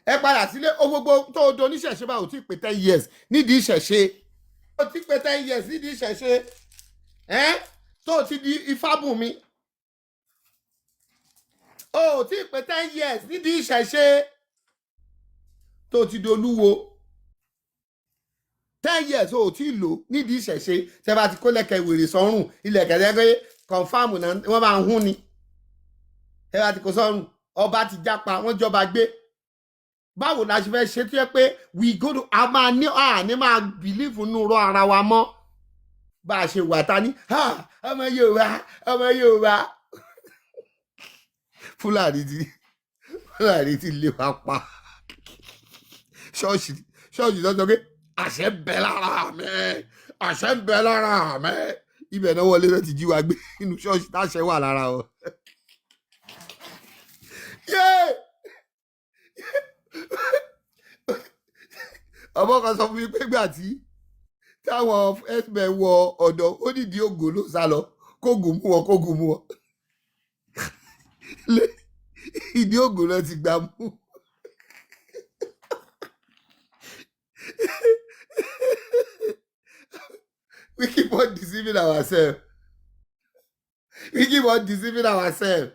Ẹ padà sílé o. Gbogbo tó o do oníṣẹ̀ṣe báwo tí pé 10 years nídìí ìṣẹ̀ṣe, o ti pé 10 years nídìí ìṣẹ̀ṣe ẹ́, tó o ti di Ifábùnmi, o ò tí pé 10 years nídìí ìṣẹ̀ṣe, tó o ti di olúwo. 10 years o ò tí lò nídìí ìṣẹ̀ṣe. Tẹ́ bá ti kó lẹ́kẹ̀ wèrè sọ́rùn, ilẹ̀kẹ̀ lẹ́gbẹ́ confam náà, wọ́n máa ń hún ni. Tẹ́ bá ti kó sọ́rùn, ọba ti jápa, wọ́n jọba gbé. Báwo la ṣe fẹ́ ṣe tó yẹ pé we go to a máa ní àní máa believe nínú rọ ara wa mọ́ bá a ṣe wà ta ní ọmọ Yorùbá, ọmọ Yorùbá? Fúlàní ti lé wa pa. Ṣọ́ọ̀ṣì ṣọ́ọ̀ṣì tó sọ pé àṣẹ ń bẹ lára mi, àṣẹ ń bẹ lára mi, ibẹ̀ náà wọlé náà ti jí wa gbé inú ṣọ́ọ̀ṣì táṣẹ wà lára wọn. Yéé! Ọmọ kan sọ fún mi pé gbà tí táwọn x-men wọ ọ̀dọ̀ ó nídìí ògò ló sá lọ, kógùn mú wọn, kógùn mú wọn. Ìdí ògò náà ti gbà mú. We keep on deceiving ourselves, we keep on deceiving ourselves.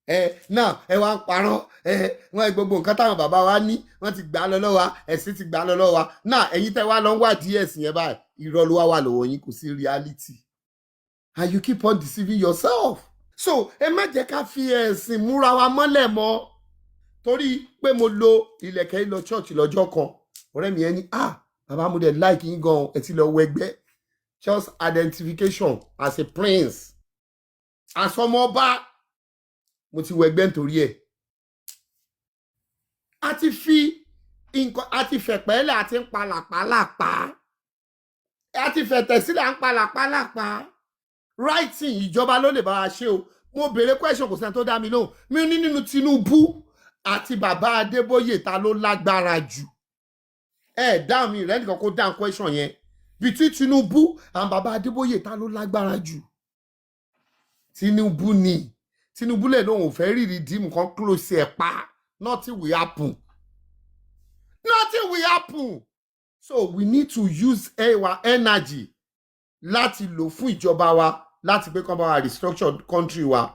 Ẹ náà ẹ wá ń parọ́ ẹ. Wọn gbogbo nǹkan táwọn bàbá wa ní, wọ́n ti gbà á lọ lọ́wọ́ wa, ẹ̀sìn ti gbà á lọ lọ́wọ́ wa náà. Ẹ̀yin tẹ́ wá lọ ń wádìí ẹ̀sìn yẹn báyìí, irọ́ ló wá wà lọ́wọ́ yín, kò sí reality, and you keep on deceiving yourself. So ẹ má jẹ́ ká fi ẹ̀sìn múra wa mọ́lẹ̀ mọ́. Torí pé mo lo ìlẹ̀kẹ̀ yìí lọ church lọ́jọ́ kan, ọ̀rẹ́ mi yẹn ní, "Ah, bàbá, mo dẹ̀ like yín gan, ẹ ti lọ wẹgbẹ́." Just identification as a prince, as ọmọ ọba, mo ti wẹgbẹ́ nítorí ẹ̀. A ti fi nǹkan, a ti fẹ̀pẹ́lẹ̀, a ti ń pa làpálàpá, a ti fẹ̀tẹ̀ sílẹ̀, à ń pa làpálàpá. Writing ìjọba ló lè bá wa ṣe o. Mo béèrè question, kò sẹ́ni tó dá mi lóhùn. Mi ní nínú Tinubu àti bàbá Adébóyè, ta ló lágbára jù? Ẹ dáhùn mi rẹ nìkan kó dáhùn question yẹn. Between Tinubu and bàbá Adébóyè, ta ló lágbára jù? Tinubu ni. Tinubu lè lóun ò fẹ́ rí Redeem kan close ẹ̀ pa, nothing will happen, nothing will happen. So we need to use our energy láti lò fún ìjọba wa, láti pé kán bá wa restructure country wa,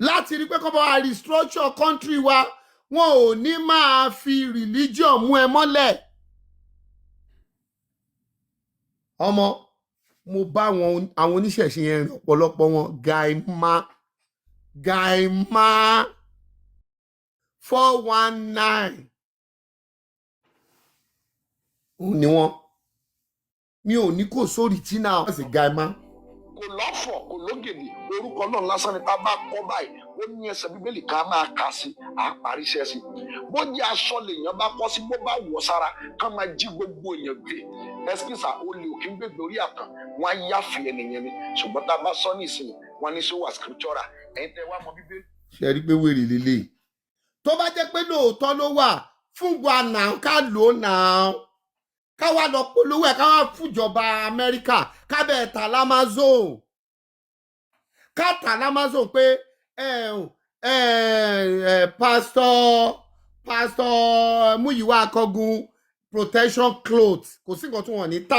láti rí pé kán bá wa restructure country wa. Wọn ò ní máa fi religion mú ẹ mọ́lẹ̀. Ọmọ mo bá wọn, àwọn oníṣẹ̀ṣe yẹn rìn, ọ̀pọ̀lọpọ̀ wọn gaima gaima 419 òun ni wọn. Mi ò ní kò sórí tina ọ̀sẹ̀ gaima. Kò lọ́fọ̀, kò lógèdè, orúkọ náà lásán ni. Tá a bá kọ́ báyìí, ó ní ẹsẹ̀ Bíbélì ká máa kà sí, à á parí iṣẹ́ sí. Bó jẹ́ aṣọ lèèyàn bá kọ́ sí, bó bá wọ̀ sára, ká máa jí gbogbo èèyàn gbé. Ẹsikísà olè òkè ń gbègbè orí àtàn, wọn á yáfì ẹnìyẹn ni. Ṣùgbọ́n tá a bá sọ ní ìsìn, wọn ní sọ wà scriptural. Ẹ̀yin tẹ́ wá mọ Bíbélì. Ṣe rí pé wèrè lélẹ̀? Tó bá jẹ́ pé lóòótọ́ ló wà fún wa náà, ká lò ó náà, ká wá lọ polówó ẹ̀, ká wá fúnjọba Amẹ́ríkà, ká bẹ́ẹ̀ tà l'Amazon, ká tà l'Amazon pé ẹ ẹ ẹ pásítọ̀ Múyìwá Akọ́gun protection cloth. Kò sí nǹkan tí wọ́n ní tà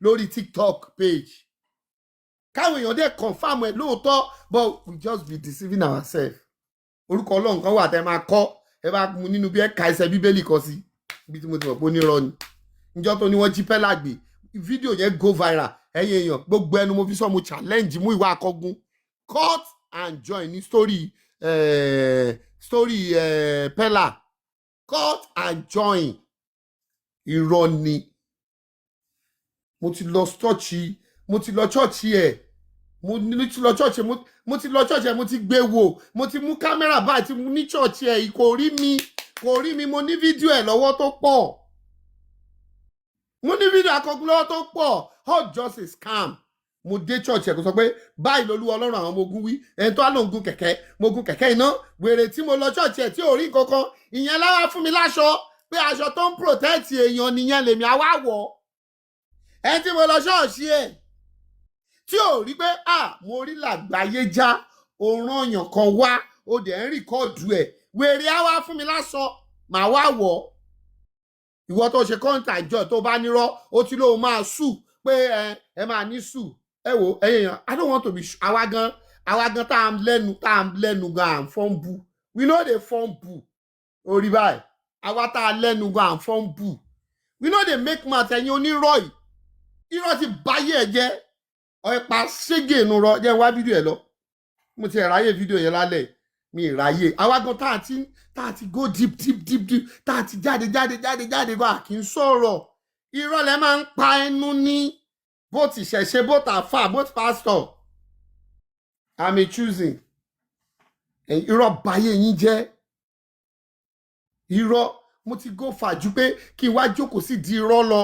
lórí TikTok page, káwọn èèyàn dẹ̀ confirm ẹ̀ lóòótọ́. But we just be deceiving ourselves. Orúkọ Ọlọ́run kan wà tẹ́ máa kọ́, ẹ bá mú nínú bí ẹ ka ẹsẹ̀ Bíbélì kan sí ibi tí mo ti mọ̀ pé onírọ́ ni. Níjọ́ tó ní wọ́n jí pẹ́lá gbé, fídíò yẹn go viral. Ẹ̀yin èèyàn, gbogbo ẹnu mo fi sọ, mo challenge Múyìwá Akọ́gun, cut and join ní story pẹ́lá, cut and join. Irọ́ ni. Mo ti lọ ṣọ́ọ̀ṣì, mo ti lọ ṣọ́ọ̀ṣì ẹ̀, mo ní ti lọ ṣọ́ọ̀ṣì, mo ti lọ ṣọ́ọ̀ṣì ẹ̀, mo ti gbé wò, mo ti mú kámẹ́rà báyìí tí mo ní ṣọ́ọ̀ṣì ẹ̀, kò rí mi, kò rí mi. Mo ní fídíò ẹ̀ lọ́wọ́ tó pọ̀, mo ní fídíò Akọ́gun lọ́wọ́ tó pọ̀. All just a scam. Mo dé church ẹ̀, kò sọ pé báyìí lolúwa Ọlọ́run àwọn ọmọ ogun wí. Ẹni tó wá lòun gun kẹ̀kẹ́, mo gun kẹ̀kẹ́ iná. Wèrè tí mo lọ church ẹ̀ tí ò rí nǹkan kan, ìyẹn láwa fún mi láṣọ pé aṣọ tó ń protect èèyàn nìyẹn, lèmi àwa wọ̀. Ẹni tí mo lọ ṣọ́ọ̀ṣì ẹ̀ tí ò rí pé à mo rí làgbáyé já, òun rán èèyàn kan wá, ó dẹ̀ ń record ẹ̀. Wèrè á wá fún mi lásọ, màá wá wọ̀ ọ́. Ìwọ tó ṣe kọ́ńtà ìjọ tó bá nírọ́, ó ti lóun máa sue pé ẹ máa ní sue. Ẹ wo, ẹ̀yin èèyàn, I don't want to be àwa gan, àwa gan tá à ń lẹ́nu gan, à ń fọ́n bu. We no dey fọ́n bu orí báyìí. Àwa tá a lẹ́nu gan, à ń fọ́n bu. We no dey make mouth. Ẹ̀yin onírọ́ yìí, irọ́ ti báyé ẹ̀ jẹ́. Ọ̀pá ṣégè inú rọ jẹ́ wá fídíò ẹ̀ lọ. Mo ti ẹ̀ ráyè fídíò yẹn lálẹ́, mi ì ráyè. Àwa gan tá a ti go deep, deep, deep, deep, tá a ti jáde, jáde, jáde, jáde bá a kì í sọ̀rọ̀. Irọ́ lẹ máa ń pa ẹnu ní, bó ti ṣẹ̀ṣẹ̀, bó ta fà, bó ti pastor. I'm a choosing. Irọ́ báyé yín jẹ́. Irọ́, mo ti go fà ju pé kí n wá jókòó sí di irọ́ lọ.